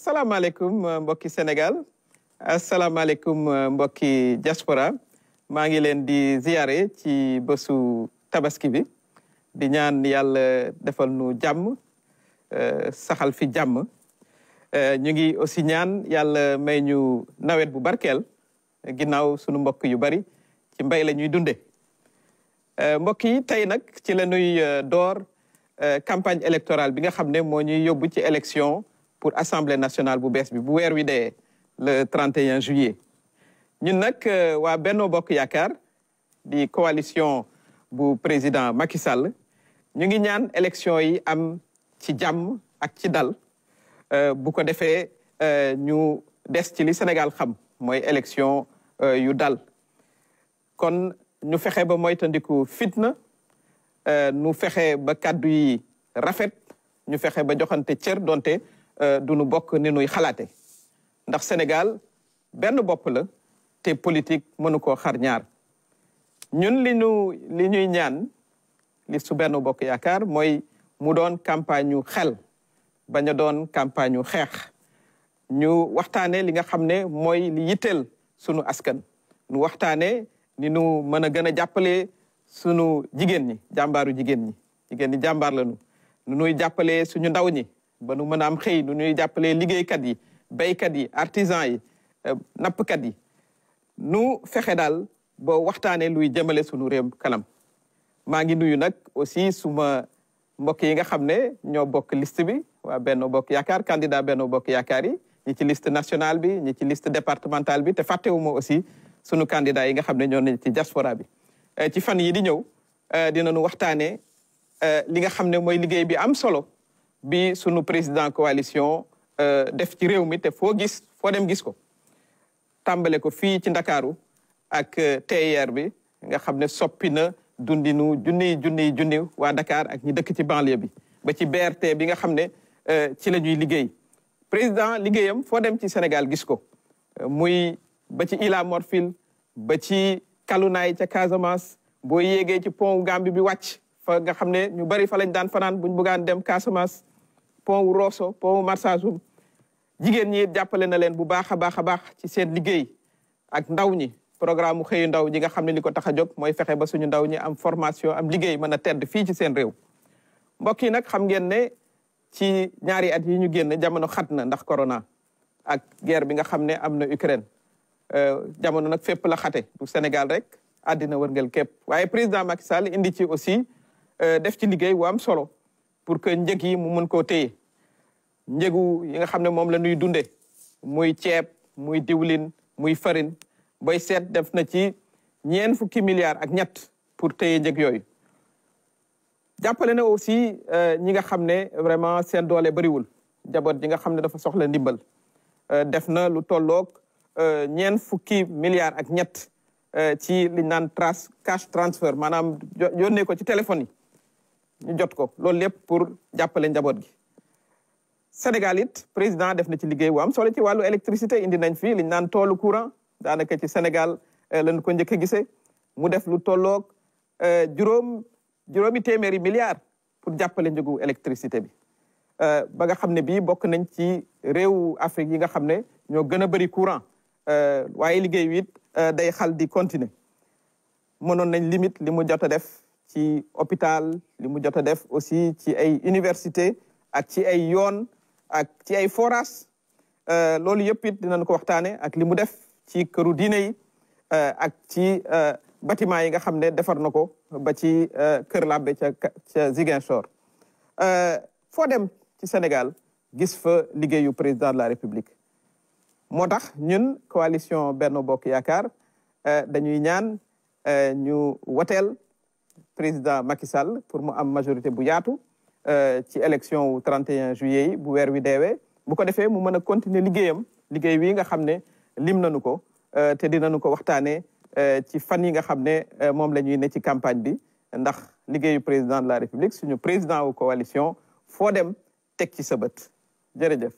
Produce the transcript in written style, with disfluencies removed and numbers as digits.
asalaamaaleykum mbokki Sénégal asalaamaaleykum mbokki diaspora maa ngi leen di ziyaare ci bésu tabaski bi di ñaan yàlla defal nu jàmm saxal fi jàmm ñu ngi aussi ñaan yàlla may ñu nawet bu barkeel ginnaaw sunu mbokk yu bari ci mbay la ñuy dunde mbokk yi tey nag ci la ñuy door campagne électorale bi nga xam ne moo ñuy yóbbu ci élection pour assemblée nationale bu bees bi bu weer wi dee le 31 juillet ñun nag waa Benno Bokk Yaakaar di coalition bu président Macky Sall ñu ngi ñaan élection yi am ci jàmm ak ci dal bu ko defee ñu des ci li Sénégal xam mooy élection yu dal kon ñu fexe ba moytandiku fitna ñu fexe ba kàddu yi rafet ñu fexe ba joxante cër donte du nu bokk ni nuy xalaate ndax Sénégal benn bopp la te politique mënu koo xar ñaar ñun li ñuy ñaan li su Benno Bokk Yaakaar mooy mu doon campagne yu xel bañ a doon campagne yu xeex ñu waxtaane li nga xam ne mooy li yitteel sunu askan ñu waxtaane ni nu mën a gën a jàppale sunu jigéen ñi jàmbaaru jigéen ñi jàmbaar lañu nu nuy jàppale suñu ndaw ñi ba nu mën a am xëy nu ñuy jàppale liggéeykat yi béykat yi artisan yi nappkat yi nu fexe daal ba waxtaane luy jëmale sunu réew kanam maa ngi nuyu nag aussi suma mbokk yi nga xam ne ñoo bokk liste bi waa Benno Bokk Yaakaar candidat Benno Bokk Yaakaar yi ñi ci liste nationale bi ñi ci liste départementale bi te fàttewuma aussi sunu candidat yi nga xam ne ñoo ne ci diaspora bi ci fan yi di ñëw dinañu waxtaane li nga xam ne mooy liggéey bi am solo bi sunu président coalition def ci réew mi te foo dem gis ko tàmbale ko fii ci Ndakaaru ak TER bi nga xam ne soppi na dundinu junni waa Dakar ak ñi dëkk ci banlieue bi ba ci BRT bi nga xam ne ci la ñuy liggéey président liggéeyam foo dem ci Sénégal gis ko muy ba ci Ila Morphil ba ci Kalunaay ca Casamance boo yéegee ci pont Gambie bi wàcc fa nga xam ne ñu bari fa lañ daan fanaan buñ bëggaan dem Casamance pont wu Rosso pont wu Marsassoum jigéen ñi jàppale na leen bu baax a baax ci seen liggéey ak ndaw ñi programme mu xëyu ndaw ñi nga xam ne li ko tax a jóg mooy fexe ba suñu ndaw ñi am formation am liggéey mën a tedd fii ci seen réew mbokk yi nag xam ngeen ne ci ñaari at yi ñu génn jamono xat na ndax corona ak guerre bi nga xam ne am na Ukraine jamono nag fépp la xate du Sénégal rek àddina wërngël képp waaye président Macky Sall indi ci aussi def ci liggéey wu am solo pour que njëg yi mu mën koo téye njëgu yi nga xam ne moom la ñuy dunde muy ceeb muy diwlin muy farine booy seet def na ci $4 milliards ak ñett pour téye njëg yooyu jàppale na aussi ñi nga xam ne vraiment seen doole bariwul jaboot ji nga xam ne dafa soxla ndimbal def na lu tolloog $40 milliards ak ñett ci liñ naan cash transfer maanaam yónnee ko ci téléphone yi ñu jot ko loolu lépp pour jàppale njaboot gi Sénégal it président def na ci liggéey bu am solo ci wàllu électricité indi nañ fii liñ naan toolu courant daanaka ci Sénégal lañ ko njëkk a gisee mu def lu tolloog juróomi téeméeri milliards pour jàppale njëgu électricité bi ba nga xam ne bii bokk nañ ci réewu Afrique yi nga xam ne ñoo gën a bëri courant waaye liggéey wi it day xal di continuer mënoon nañ limite li mu jot a def ci hôpital li mu jot a def aussi ci ay université ak ci ay yoon ak ci ay forage loolu yëpp it dinañ ko waxtaane ak li mu def ci këru diine yi ak ci bâtiment yi nga xam ne defar na ko ba ci Kër Labbe ca Ziguinchor foo dem ci Sénégal gis fa liggéeyu président de la République moo tax ñun coalition Benno Bokk Yaakaar dañuy ñaan ñu woteel président Macky Sall pour mu am majorité bu yaatu ci élection wu 31 juillet yi bu weer wi deewee bu ko defee mu mën a continuer liggéeyam liggéey wi nga xam ne lim nañu ko te dinañu ko waxtaanee ci fan yi nga xam ne moom la ñuy ne ci campagne bi ndax liggéeyu président de la République suñu président wu coalition foo dem teg ci sa bët jërëjëf